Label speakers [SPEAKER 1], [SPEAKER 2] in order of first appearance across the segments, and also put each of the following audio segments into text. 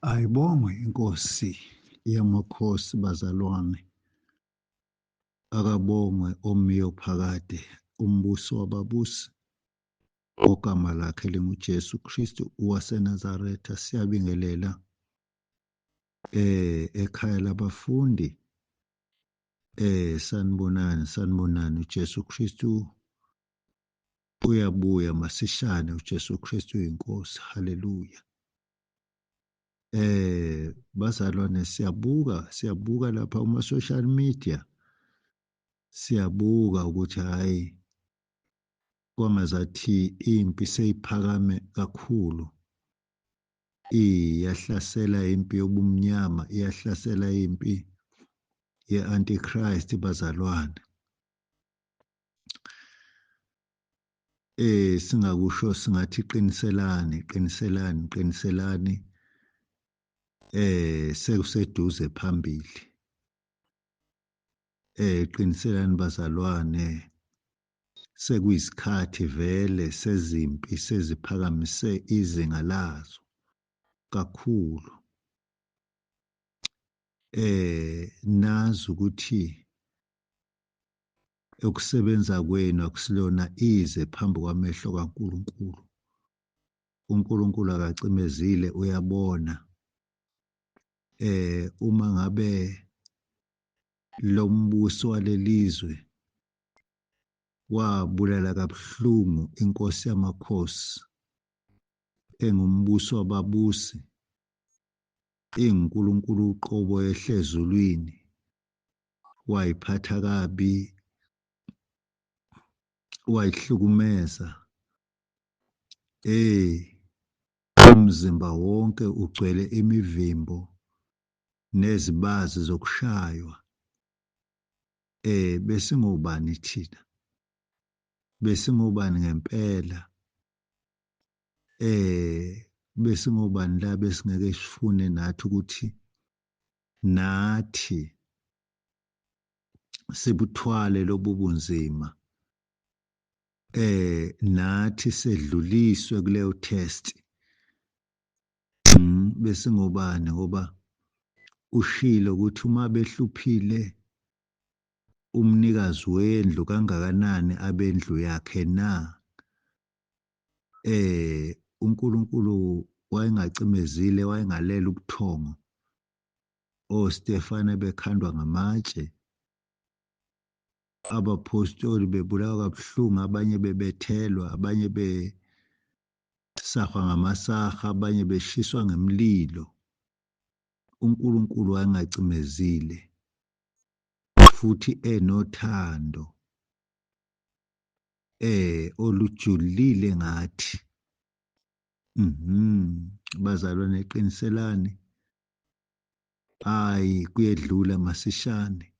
[SPEAKER 1] Ayibongwe iNkosi yamakhosi bazalwane, akabongwe omiyo phakade umbusi wababusi ogama lakhe linguJesu Kristu waseNazaretha. Siyabingelela ekhaya labafundi, sanibonani, sanibonani. uJesu Kristu uyabuya masishane, uJesu Kristu uyinkosi. Haleluya. Bazalwane, siyabuka, siyabuka lapha kuma social media, siyabuka ukuthi hayi kwangazathi impi seyiphakame kakhulu, iyahlasela impi yobumnyama, iyahlasela impi ye-antichrist bazalwane. Singakusho singathi qiniselani, qiniselani, qiniselani, sekuseduze phambili. Qiniselani bazalwane, sekuyisikhathi vele sezimpi seziphakamise izinga lazo kakhulu. Nazi ukuthi ukusebenza kwenu akusilona ize phambi kwamehlo kaNkulunkulu. uNkulunkulu akacimezile, uyabona. Uma ngabe lo mbuso walelizwe wabulala kabuhlungu inkosi yamakhosi engumbuso wababusi, inguNkulunkulu uqobo ehlezulwini, wayiphatha kabi, wayihlukumeza. Umzimba wonke ugcwele imivimbo nezibazi zokushaywa. Besingobani thina? Besingobani ngempela? Besingobani la besingeke sifune nathi ukuthi nathi sibuthwale lobu bunzima, nathi sedluliswe kuleyo test. Besingobani? Ngoba ushilo ukuthi uma behluphile umnikazi wendlu kangakanani abendlu yakhe na? uNkulunkulu wayengacimezile, wayengalela ubuthongo oStefane bekhandwa ngamatshe, abapostoli bebulawa kabuhlungu, abanye bebethelwa, abanye besahwa ngamasaha, abanye beshiswa ngemlilo. uNkulunkulu wayengacimezile futhi enothando olujulile ngathi. Bazalwane, qiniselani, hayi kuyedlula masishane.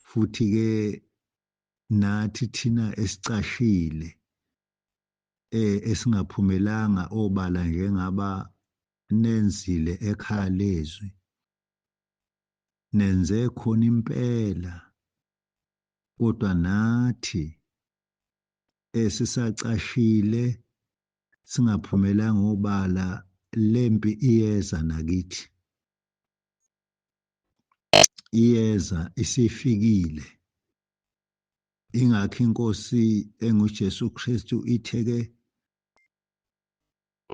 [SPEAKER 1] Futhi ke nathi thina esicashile esingaphumelanga obala njengaba nenzile ekhaya lezwi, nenze khona impela, kodwa nathi esisacashile singaphumelanga obala, lempi iyeza nakithi, iyeza, isifikile. Ingakho inkosi enguJesu Kristu itheke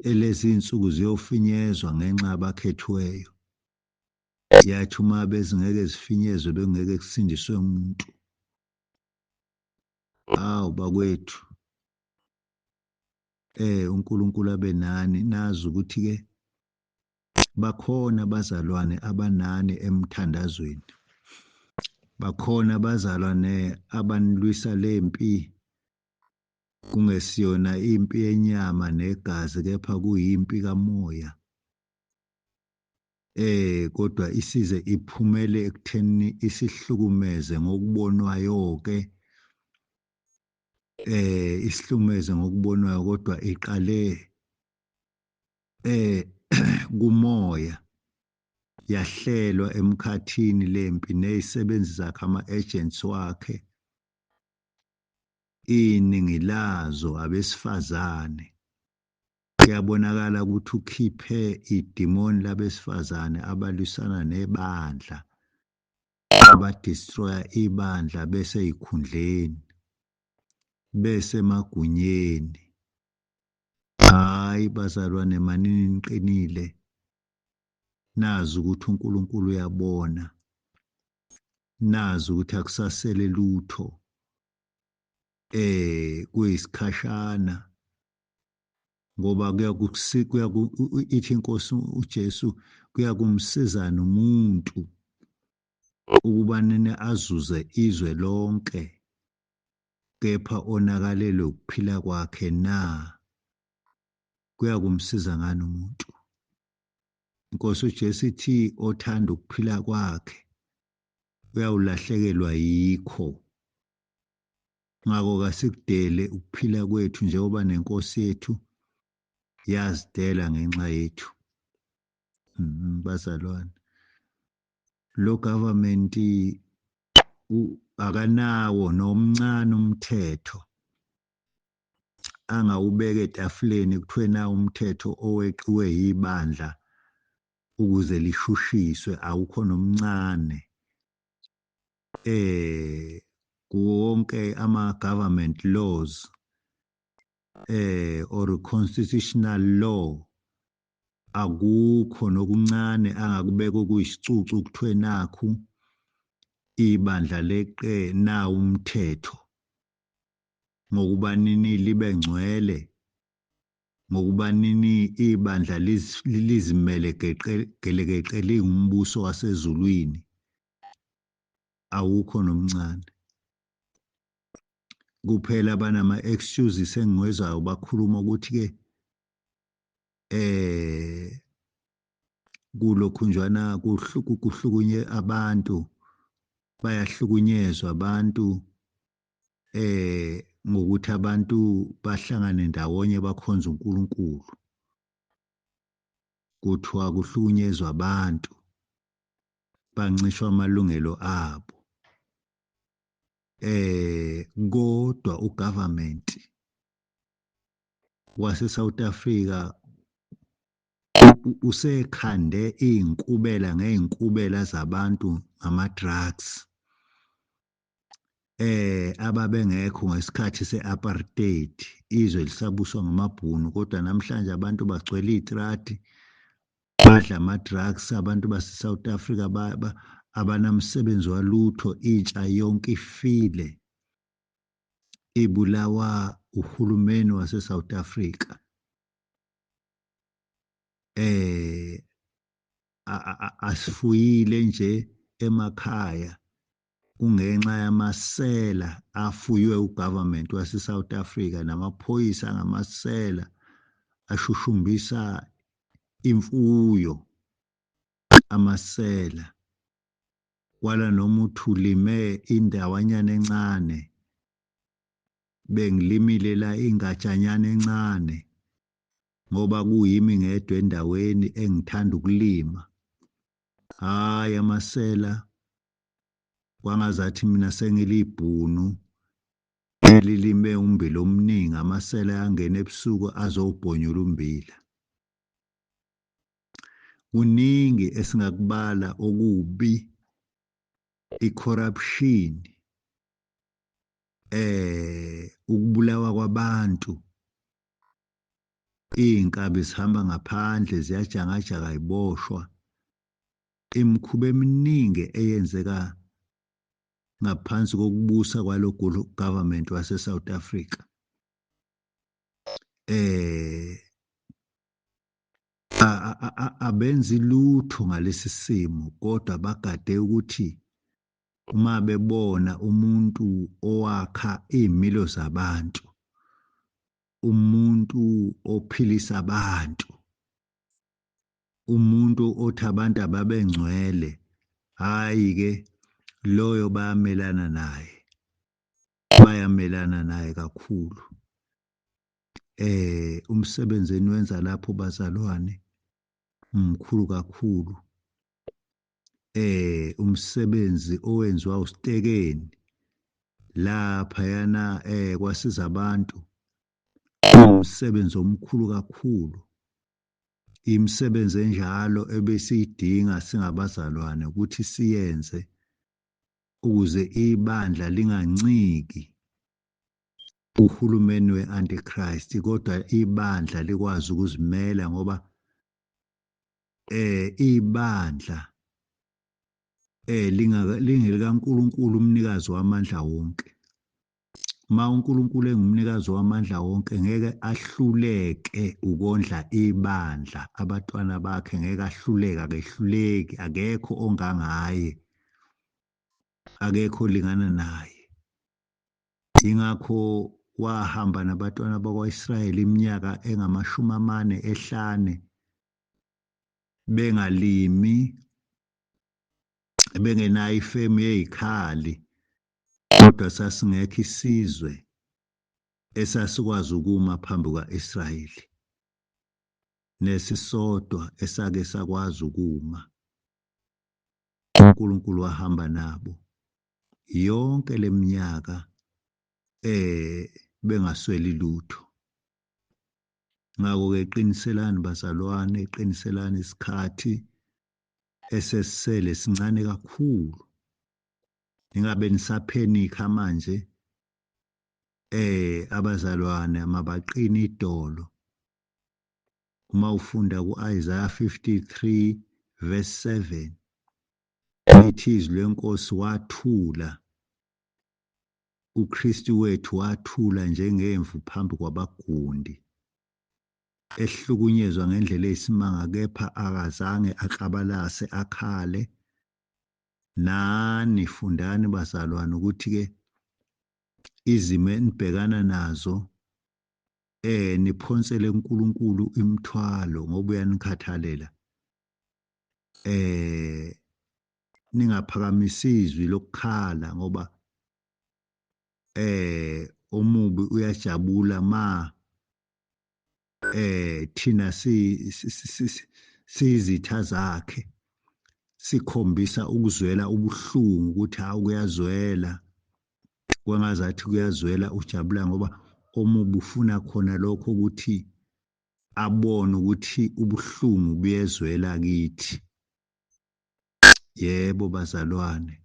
[SPEAKER 1] elezi insuku ziyofinyezwa ngenxa abakhethiweyo. Yathi uma bezingeke zifinyezwe bengeke kusindiswe umuntu. Awu bakwethu, uNkulunkulu abe nani, nazi ukuthi ke bakhona abazalwane abanani emthandazweni, bakhona abazalwane abanilwisa lempi, kungesiyona impi yenyama negazi kepha kuyimpi kamoya. Kodwa isize iphumele ekutheni isihlukumeze ngokubonwayo ke, isihlumeze ngokubonwayo, kodwa iqale kumoya, yahlelwa emkhathini lempi nezisebenzi zakhe, ama-agents wakhe, iningi lazo abesifazane. Kuyabonakala ukuthi ukhiphe idimoni labesifazane abalwisana nebandla, abadestroya ibandla bese yikhundleni, bese magunyeni. Hayi bazalwane, manini niqinile, nazi ukuthi uNkulunkulu uyabona, nazi ukuthi akusasele lutho, kuyisikhashana, ngoba kuya ithi inkosi uJesu kuyakumsizana umuntu ukuba nene azuze izwe lonke kepha onakalelwe ukuphila kwakhe na? Kuyakumsiza ngani umuntu? Inkosi uJesu ithi othanda ukuphila kwakhe uyawulahlekelwa yikho. Ngakho kasikudele ukuphila kwethu njengoba nenkosi yethu yazidela ngenxa yethu. Bazalwane, lo government akanawo nomncane umthetho angawubeka etafuleni kuthiwe na umthetho oweqiwe yibandla ukuze lishushiswe, awukho nomncane. Kuwonke ama government laws or constitutional law, akukho nokuncane angakubeka okuyisicucu kuthiwe nakhu ibandla leqe na umthetho ngokuba nini libe ngcwele, ngokuba nini ibandla lizimele gelekeqe lingumbuso wasezulwini, awukho nomncane. Kuphela banama excuses engiwezwayo bakhuluma ukuthi ke kulokhunjwana kuhlukunye abantu, bayahlukunyezwa abantu ngokuthi abantu bahlangane ndawonye bakhonze uNkulunkulu. Kuthiwa kuhlukunyezwa abantu, bancishwa amalungelo abo. Kodwa ugovernment wase South Africa usekhande iy'nkubela ngey'nkubela zabantu ngama-drugs ababengekho ngesikhathi se-apartheid, izwe lisabuswa ngamabhunu, kodwa namhlanje abantu bagcwele iy'tradi badla ama-drugs. Abantu base-South Africa abanamsebenzi walutho, intsha yonke ifile, ibulawa uhulumeni wase-South Africa. Asifuyile nje emakhaya kungenxa yamasela afuywe ugovernment wase-South Africa namaphoyisa angamasela ashushumbisa imfuyo, amasela. Kwala noma uthi ulime indawanyana encane, bengilimile la ingatshanyana encane ngoba kuyimi ngedwa endaweni engithanda ukulima. Hhayi, amasela kwangazathi mina sengilibhunu elilime ummbila omningi, amasela angena ebusuku azowubhonyula ummbila. Kuningi esingakubala okubi, i-corruption, ukubulawa kwabantu, iy'nkabi zihamba ngaphandle ziyajangajaka yiboshwa, imikhuba eminingi eyenzeka ngaphansi kokubusa kwalo government wase South Africa. Abenzi lutho ngalesi simo, kodwa bagade ukuthi uma bebona umuntu owakha iy'milo zabantu, umuntu ophilisa abantu, umuntu othi abantu ababengcwele, hhayi-ke loyo bayamelana naye, bayamelana naye kakhulu. Umsebenzi eniwenza lapho bazalwane mkhulu kakhulu. Umsebenzi owenziwa uStekeni laphayana kwasiza abantu Umsebenzi omkhulu kakhulu. Imisebenzi enjalo ebesiyidinga singabazalwane ukuthi siyenze ukuze ibandla linganciki uhulumeni we-antichrist, kodwa ibandla likwazi ukuzimela, ngoba ibandla lingelikaNkulunkulu umnikazi wamandla wonke. Uma uNkulunkulu engumnikazi wamandla wonke, ngeke ahluleke ukondla ibandla, abatwana bakhe ngeke ahluleke, akehluleki, akekho ongangaye, akekho olingana naye. Ingakho wahamba nabatwana bakwa-Israyeli iminyaka engamashumi amane ehlane, bengalimi, bengenayo ifemu yezikhali, kodwa sasingekho isizwe esasikwazi ukuma phambi kwa-Israyeli, nesisodwa esake sakwazi ukuma. uNkulunkulu wahamba nabo yonke leminyaka bengasweli lutho. Ngakho-ke qiniselani bazalwane, qiniselani, isikhathi esesisele sincane kakhulu. Ningabe nisaphenikha manje. Abazalwane mabaqine idolo. Uma ufunda ku-Isaiah 53 verse 7, lithi izwi lenkosi, wathula uKristu wethu, wathula njengemvu phambi kwabagundi, ehlukunyezwa ngendlela eyisimanga, kepha akazange aklabalase akhale. Nani fundani bazalwane ukuthi-ke izimo enibhekana nazo niphonsele kuNkulunkulu imithwalo, ngoba uyanikhathalela. Ningaphakamisi izwi lokukhala, ngoba omubi uyajabula ma thina siyizitha zakhe, sikhombisa ukuzwela ubuhlungu ukuthi hawu kuyazwela, kwangazathi kuyazwela, ujabula ngoba omubi ufuna khona lokho ukuthi abone ukuthi ubuhlungu buyezwela kithi. Yebo bazalwane,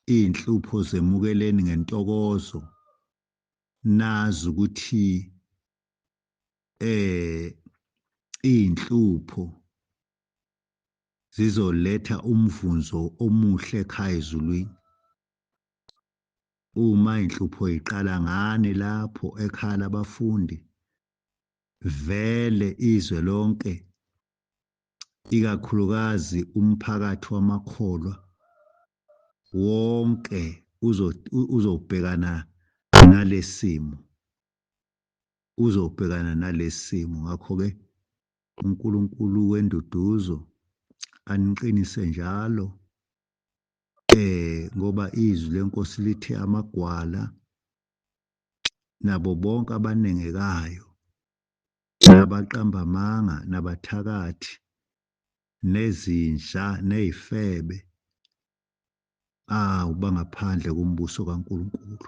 [SPEAKER 1] iy'nhlupho zemukeleni ngentokozo, nazi ukuthi iy'nhlupho zizoletha umvunzo omuhle ekhaya ezulwini. Uma iy'nhlupho yiqala ngani lapho ekhaya labafundi, vele izwe lonke, ikakhulukazi umphakathi wamakholwa wonke uzobhekana nalesimo, uzobhekana nalesimo. Ngakho-ke uNkulunkulu wenduduzo aniqinise njalo, ngoba izwi lenkosi lithe amagwala nabo bonke abanengekayo nabaqamba amanga nabathakathi nezinja nezifebe awu bangaphandle kombuso kaNkulunkulu.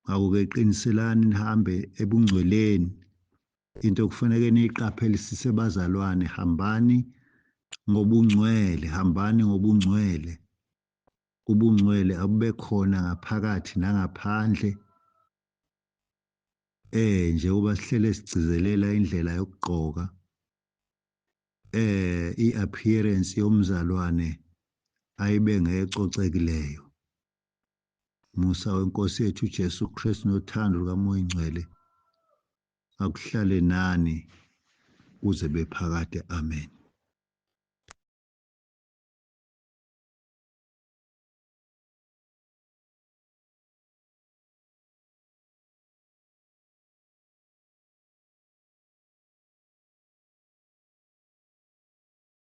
[SPEAKER 1] Ngakho-ke qiniselani nihambe ebungcweleni. Into okufanele niyiqaphelisise bazalwane, hambani ngobungcwele, hambani ngobungcwele. Ubungcwele abube khona ngaphakathi nangaphandle. Njengoba sihlele sigcizelela indlela yokugqoka, i-appearance yomzalwane ayibe ngecocekileyo. Musa wenkosi yethu uJesu Kristu nothando lukaMoya oNgcwele akuhlale nani kuze bephakade. Amen.